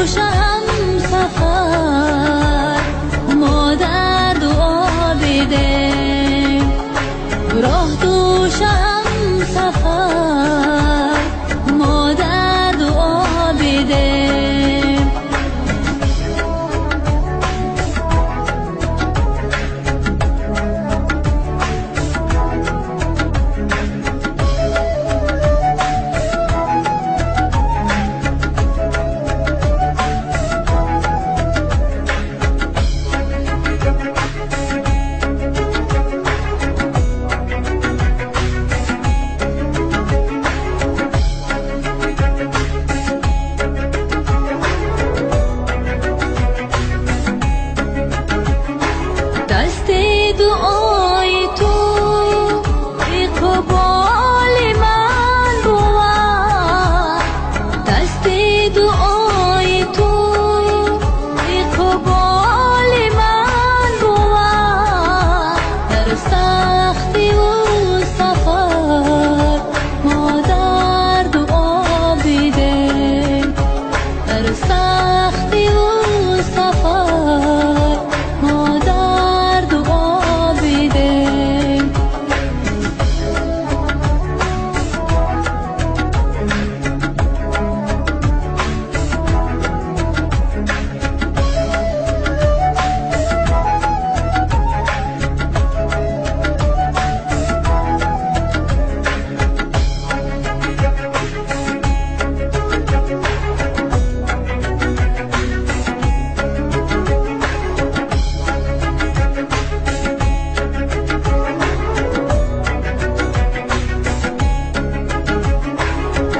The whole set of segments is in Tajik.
دوشم سفر مادر دعا بده راه دوشم سفر مادر دعا بده. دست دعای تو اقبال من بود، دست دعای تو اقبال من بود، در سختی و سفر مادر دعا بده، در سختی و سفر مادر دعا بده.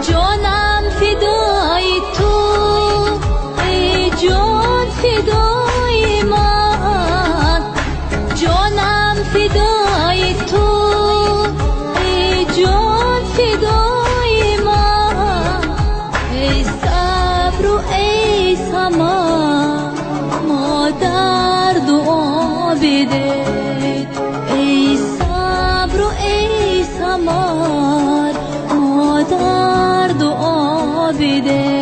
جانم فدای تو ای جان فدای من، جانم فدای تو ای جان فدای من، ای صبر و ای سما مادر دعا بده، ای صبر و ای سما مادر دعا بده.